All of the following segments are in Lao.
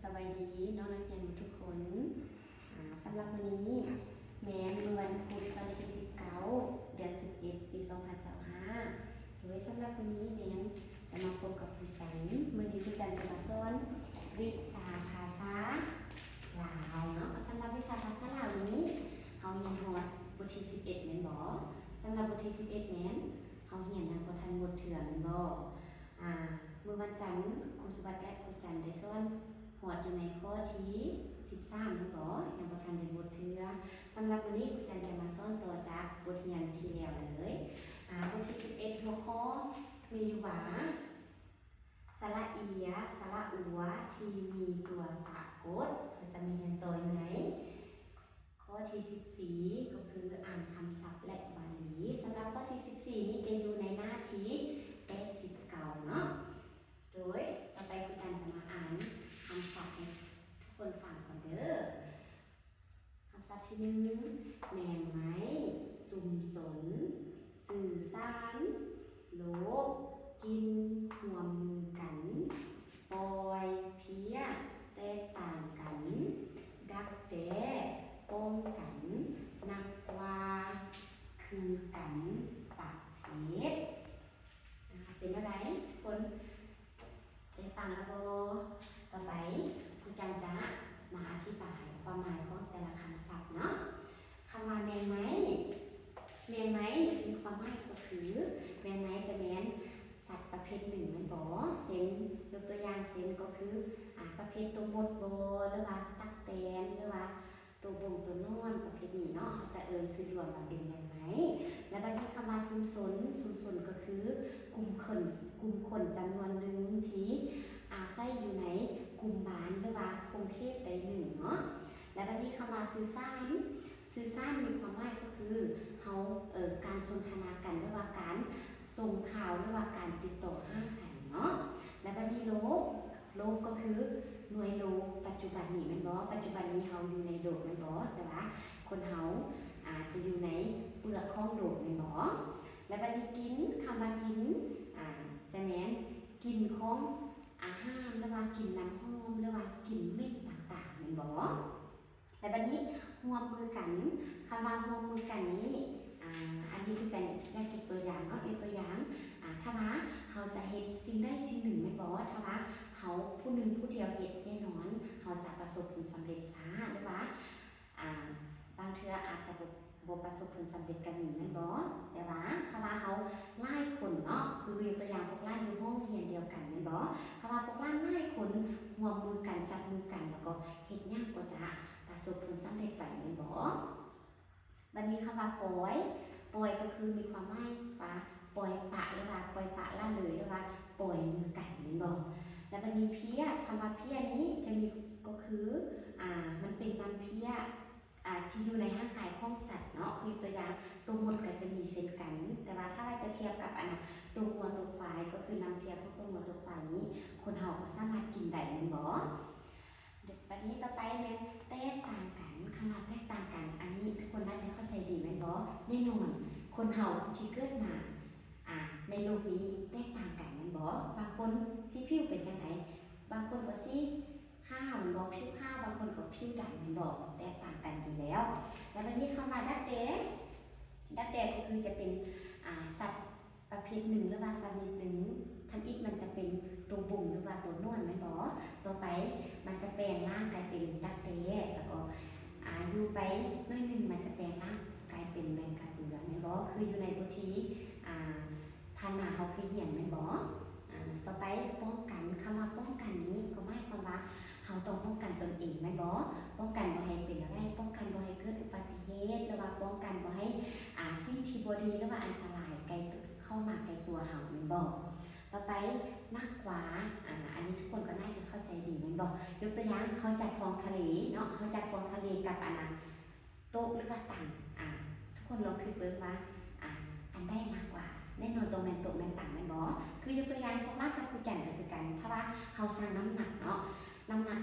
ສະບາຍດີນ້ອງນັກຮຽນທຸກຄົນ. ອາ ສຳລັບມື້ນີ້ແມ່ນມື້ວັນພຸດ ວັນທີສິບເກົ້າ ເດືອນສິບເອັດ ປີສອງພັນຊາວຫ້າ ໂດຍສຳລັບມື້ນີ້ແມ່ນຈະມາພົບກັບຄູຈັນ. ມື້ນີ້ຄູຈັນຈະມາສອນວິຊາພາສາລາວເນາະ. ສຳລັບວິຊາພາສາລາວນີ້ ເຮົາຮຽນຮອດບົດທີສິບເອັດແມ່ນບໍ່? ສຳລັບບົດທີສິບເອັດແມ່ນ ເຮົາຮຽນຍັງບໍ່ທັນໝົດເທື່ອແມ່ນບໍ່? ອາ ມື້ວັນຈັນ ຄູສະຫວັດ ແລະ ຄູຈັນໄດ້ສອນຮອດຢູ່ໃນຂໍ້ທີສິບສາມແມ່ນບໍ່? ຍັງບໍ່ທັນໄດ້ໝົດເທື່ອ. ສຳລັບມື້ນີ້ຄູຈັນຈະມາສອນຕໍ່ຈາກບົດຮຽນທີ່ແລ້ວເລີຍ. ອາ ບົດທີສິບເອັດ ຫົວຂໍ້ມີຢູ່ວ່າ ສະຫຼະເອຍ ສະຫຼະອົວ ທີ່ມີຕົວສະກົດ. ເຮົາຈະມາຮຽນຕໍ່ຢູ່ໃນ ຂໍ້ທີສິບສີ່ ກໍຄືອ່ານຄຳສັບ ແລະ ວາລີ. ສຳລັບຂໍ້ທີສິບສີ່ນີ້ຈະຢູ່ໃນໜ້າທີແປດສິບເກົ້າເນາະ. ໂດຍຕໍ່ໄປຄູຈັນຈະມາອ່ານຄຳສັບໃຫ້ທຸກຄົນຟັງກ່ອນເດີ້. ຄຳສັບທີໜຶ່ງ ແມງໄມ້ ຊຸມຊົນ ສື່ສານ ໂລກ ກິນ ຮ່ວມມືກັນ ປ່ອຍ ເພຍ ແຕກຕ່າງກັນ ດັກແດ້ ປ້ອງກັນ ໜັກກວ່າ ຄືກັນ ປະເພດ. ອາ ເປັນແນວໃດທຸກຄົນ ໄດ້ຟັງແລ້ວບໍ່? ຕໍ່ໄປຄູຈັນຈະມາອະທິບາຍຄວາມໝາຍຂອງແຕ່ລະຄຳສັບເນາະ. ຄຳວ່າແມງໄມ້ ແມງໄມ້ມີຄວາມໝາຍກໍຄື ແມງໄມ້ຈະແມ່ນສັດປະເພດໜຶ່ງແມ່ນບໍ່? ເຊັ່ນ ຍົກຕົວຢ່າງເຊັ່ນກໍຄື ອາ ປະເພດໂຕມົດບໍ ຫຼືວ່າຕັກແຕນ ຫຼືວ່າໂຕບົງໂຕໜອນ ປະເພດນີ້ເນາະ ເຮົາຈະເອີ້ນຊື່ລວມວ່າເປັນແມງໄມ້. ແລ້ວບັດນີ້ຄຳວ່າຊຸມຊົນ ຊຸມຊົນກໍຄືກຸ່ມຄົນ ກຸ່ມຄົນຈຳນວນໜຶ່ງທີ່ອາໄສຢູ່ໃນກຸ່ມບ້ານ ຫຼືວ່າຂົງເຂດໃດໜຶ່ງເນາະ. ແລ້ວບັດນີ້ຄຳວ່າສື່ສານ ສື່ສານມີຄວາມໝາຍກໍຄືເຮົາ ເອີ ການສົນທະນາກັນ ຫຼືວ່າການສົ່ງຂ່າວ ຫຼືວ່າການຕິດຕໍ່ຫາກັນເນາະ. ແລ້ວບັດນີ້ໂລກ ໂລກກໍຄືໜ່ວຍໂລກປັດຈຸບັນນີ້ແມ່ນບໍ່? ປັດຈຸບັນນີ້ເຮົາຢູ່ໃນໂລກແມ່ນບໍ່? ແຕ່ວ່າຄົນເຮົາ ອາ ຈະຢູ່ໃນເປືອກຂອງໂລກແມ່ນບໍ່? ແລ້ວບັດນີ້ກິນ ຄຳວ່າກິນ ອາ ຈະແມ່ນກິ່ນຂອງອາຫານ ຫຼືວ່າກິ່ນນ້ຳຫອມ ຫຼືວ່າກິ່ນເໝັນຕ່າງໆແມ່ນບໍ່? ແລ້ວບັດນີ້ຮ່ວມມືກັນ ຄຳວ່າຮ່ວມມືກັນນີ້ ອາ ອັນນີ້ຄືຈັນຢາກຍົກຕົວຢ່າງເນາະ ຍົກຕົວຢ່າງ ອາ ຖ້າວ່າເຮົາຈະເຮັດສິ່ງໃດສິ່ງໜຶ່ງແມ່ນບໍ່? ຖ້າວ່າເຮົາຜູ້ໜຶ່ງຜູ້ດຽວເຮັດ ແນ່ນອນເຮົາຈະປະສົບຜົນສຳເລັດຊ້າ ຫຼືວ່າ ອາ ບາງເທື່ອອາດຈະບໍ່ ບໍ່ປະສົບຜົນສຳເລັດກໍມີແມ່ນບໍ່? ແຕ່ວ່າຖ້າວ່າເຮົາຫຼາຍຄົນເນາະ ຄືຍົກຕົວຢ່າງພວກຫຼານຢູ່ຫ້ອງຮຽນດຽວກັນແມ່ນບໍ່? ຖ້າວ່າພວກຫຼານຫຼາຍຄົນຮ່ວມມືກັນ ຈັບມືກັນ ແລ້ວກໍເຮັດຫຍັງກໍຈະປະສົບຜົນສຳເລັດໄວແມ່ນບໍ່? ບັດນີ້ຄຳວ່າປ່ອຍ ປ່ອຍກໍຄືມີຄວາມໝາຍວ່າປ່ອຍປະ ຫຼືວ່າປ່ອຍປະລະເລີຍ ຫຼືວ່າປ່ອຍມືກັນແມ່ນບໍ່? ແລ້ວບັດນີ້ເພຍ ຄຳວ່າເພຍນີ້ຈະມີ ກໍຄື ອາ ມັນເປັນນ້ຳເພຍ ອາ ທີ່ຢູ່ໃນຮ່າງກາຍຂອງສັດເນາະ ຄືຕົວຢ່າງໂຕມົດກໍຈະມີເຊັ່ນກັນ ແຕ່ວ່າຖ້າວ່າຈະທຽບກັບ ອັນ ໂຕງົວໂຕຄວາຍ ກໍຄືນ້ຳເພຍຂອງໂຕງົວໂຕຄວາຍນີ້ ຄົນເຮົາກໍສາມາດກິນໄດ້ແມ່ນບໍ່? ບັດນີ້ຕໍ່ໄປແມ່ນແຕກຕ່າງກັນ ຄຳວ່າແຕກຕ່າງກັນ ອັນນີ້ທຸກຄົນໜ້າຈະເຂົ້າໃຈດີແມ່ນບໍ່? ແນ່ນອນ ຄົນເຮົາທີ່ເກີດມາ ອາ ໃນໂລກນີ້ແຕກຕ່າງກັນແມ່ນບໍ່? ບາງຄົນສີຜິວເປັນຈັ່ງໃດ? ບາງຄົນກໍສີຂາວແມ່ນບໍ່? ຜິວຂາວ ບາງຄົນກໍຜິວດຳແມ່ນບໍ່? ແຕກຕ່າງກັນຢູ່ແລ້ວ. ແລ້ວບັດນີ້ຄຳວ່າດັກແດ້ ດັກແດ້ກໍຄືຈະເປັນ ອາ ສັດປະເພດໜຶ່ງ ຫຼືວ່າຊະນິດໜຶ່ງ ທຳອິດມັນຈະເປັນໂຕບົງ ຫຼືວ່າໂຕໜອນແມ່ນບໍ່? ຕໍ່ໄປມັນຈະແປງຮ່າງກາຍເປັນດັກແດ້ ແລ້ວກໍ ອາ ຢູ່ໄປໜ້ອຍໜຶ່ງມັນຈະແປງຮ່າງກາຍເປັນແມງກະເປືອແມ່ນບໍ່? ຄືຢູ່ໃນບົດທີ່ ອາ ຜ່ານມາເຮົາເຄີຍຮຽນແມ່ນບໍ່? ອາ ຕໍ່ໄປປ້ອງກັນ ຄຳວ່າປ້ອງກັນນີ້ກໍໝາຍຄວາມວ່າເຮົາຕ້ອງປ້ອງກັນຕົນເອງແມ່ນບໍ່? ປ້ອງກັນບໍ່ໃຫ້ເປັນແນວໃດ? ປ້ອງກັນບໍ່ໃຫ້ເກີດອຸບັດຕິເຫດ ຫຼືວ່າປ້ອງກັນບໍ່ໃຫ້ ອາ ສິ່ງທີ່ບໍ່ດີ ຫຼືວ່າອັນຕະລາຍໃກ້ ເຂົ້າມາໃກ້ຕົວເຮົາແມ່ນບໍ່? ຕໍ່ໄປໜັກກວ່າ ອາ ອັນນີ້ທຸກຄົນກໍໜ້າຈະເຂົ້າໃຈດີແມ່ນບໍ່? ຍົກຕົວຢ່າງເຮົາຈັດຟອງທະເລເນາະ ເຮົາຈັດຟອງທະເລກັບອັນນະ ໂຕະ ຫຼືວ່າຕັ່ງ ອາ ທຸກຄົນລອງຄິດເບິ່ງວ່າ ອາ ອັນໃດໜັກກວ່າ? ແນ່ນອນຕ້ອງແມ່ນໂຕະແມ່ນຕັ່ງແມ່ນບໍ່? ຄືຍົກຕົວຢ່າງພວກຫຼານກັບຄູຈັນກໍຄືກັນ ຖ້າວ່າເຮົາຊັ່ງນ້ຳໜັກເນາະ ນ້ຳໜັກ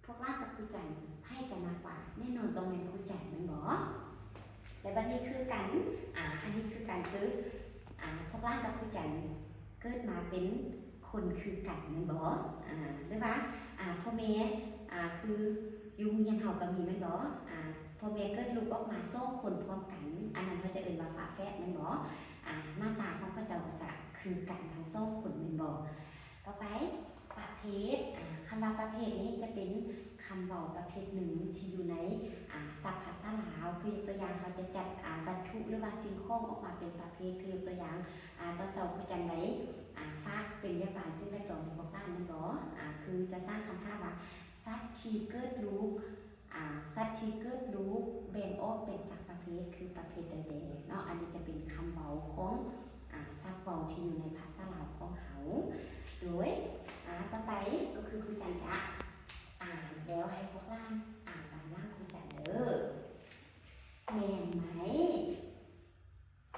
ພວກຫຼານກັບຄູຈັນ ໃຜຈະໜັກກວ່າ? ແນ່ນອນຕ້ອງແມ່ນຄູຈັນແມ່ນບໍ່? ແລະບັດນີ້ຄືກັນ ອາ ອັນນີ້ຄືກັນ ຄື ອາ ພວກຫຼານກັບຄູຈັນເກີດມາເປັນຄົນຄືກັນແມ່ນບໍ່? ອາ ຫຼືວ່າ ອາ ພໍ່ແມ່ ອາ ຄືຢູ່ໂຮງຮຽນເຮົາກໍມີແມ່ນບໍ່? ອາ ພໍ່ແມ່ເກີດລູກອອກມາສອງຄົນພ້ອມກັນ ອັນນັ້ນເຮົາຈະເອີ້ນວ່າຝາແຝດແມ່ນບໍ່? ອາ ໜ້າຕາຂອງເຂົາເຈົ້າກໍຈະຄືກັນທັງສອງຄົນແມ່ນບໍ່? ຕໍ່ໄປ ປະເພດ ອາ ຄຳວ່າປະເພດນີ້ຈະເປັນຄຳເວົ້າປະເພດໜຶ່ງທີ່ຢູ່ໃນ ອາ ສັບພາສາລາວ ຄືຍົກຕົວຢ່າງ ເຮົາຈະຈັດ ອາ ວັດຖຸ ຫຼືວ່າສິ່ງຂອງອອກມາເປັນປະເພດ ຄືຍົກຕົວຢ່າງ ອາ ຕອນເຊົ້າຄູຈັນໄດ້ ອາ ຝາກເປັນແມ່ບ້ານສິ່ງແວດລ້ອມໃຫ້ພວກຫຼານແມ່ນບໍ່? ອາ ຄືຈະສ້າງຄຳຖາມວ່າ ສັດທີ່ເກີດລູກ ອາ ສັດທີ່ເກີດລູກແບ່ງອອກເປັນຈັກປະເພດ ຄືປະເພດໃດແດ່ເນາະ? ອັນນີ້ຈະເປັນຄຳເວົ້າຂອງ ອາ ສັບເວົ້າທີ່ຢູ່ໃນພາສາລາວຂອງເຮົາ. ໂດຍ ອາ ຕໍ່ໄປກໍຄືຄູຈັນຈະອ່ານແລ້ວໃຫ້ພວກຫຼານອ່ານຕາມຫຼັງຄູຈັນເດີ້. ແມ່ນໄມ້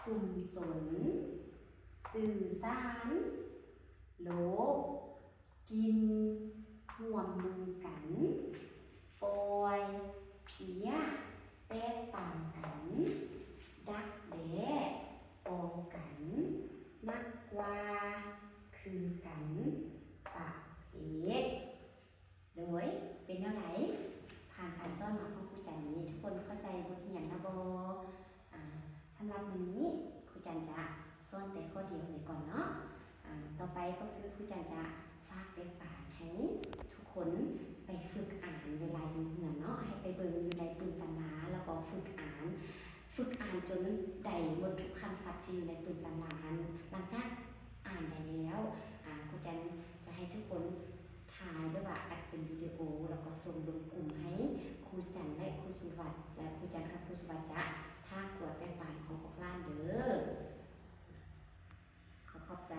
ຊຸມຊົນ ສື່ສານ ໂລກ ກິນ ຮ່ວມມືກັນ ປ່ອຍ ເພຍ ແຕກຕ່າງກັນ ດັກແດ້ ປ້ອງກັນ ໜັກກວ່າ ຄືກັນ ປະເພດ. ໂດຍ ເປັນແນວໃດ? ຜ່ານການສອນມາຂອງຄູຈັນນີ້ ທຸກຄົນເຂົ້າໃຈບົດຮຽນແລ້ວບໍ່? ອາ ສຳລັບມື້ນີ້ຄູຈັນຈະສອນແຕ່ຂໍ້ດຽວນີ້ກ່ອນເນາະ. ອາ ຕໍ່ໄປກໍຄືຄູຈັນຈະຝາກແບ່ງປັນໃຫ້ທຸກຄົນໄປຝຶກອ່ານເວລາຢູ່ເຮືອນເນາະ, ໃຫ້ໄປເບິ່ງຢູ່ໃນປຶ້ມຕຳລາ ແລ້ວກໍຝຶກອ່ານ, ຝຶກອ່ານຈົນໄດ້ໝົດທຸກຄຳສັບທີ່ຢູ່ໃນປຶ້ມຕຳລາຫັ້ນ. ຫຼັງຈາກອ່ານໄດ້ແລ້ວ, ອາ ຄູຈັນຈະໃຫ້ທຸກຄົນ ຖ່າຍ ຫຼືວ່າອັດເປັນວິດີໂອ ແລ້ວກໍສົ່ງລົງກຸ່ມໃຫ້ຄູຈັນ ແລະ ຄູສຸວັດ ແລະ ຄູຈັນກັບຄູສຸວັດຈະຖ້າກວດແບ່ງປັນຂອງພວກຫຼານເດີ້. ຂໍຂອບໃຈ.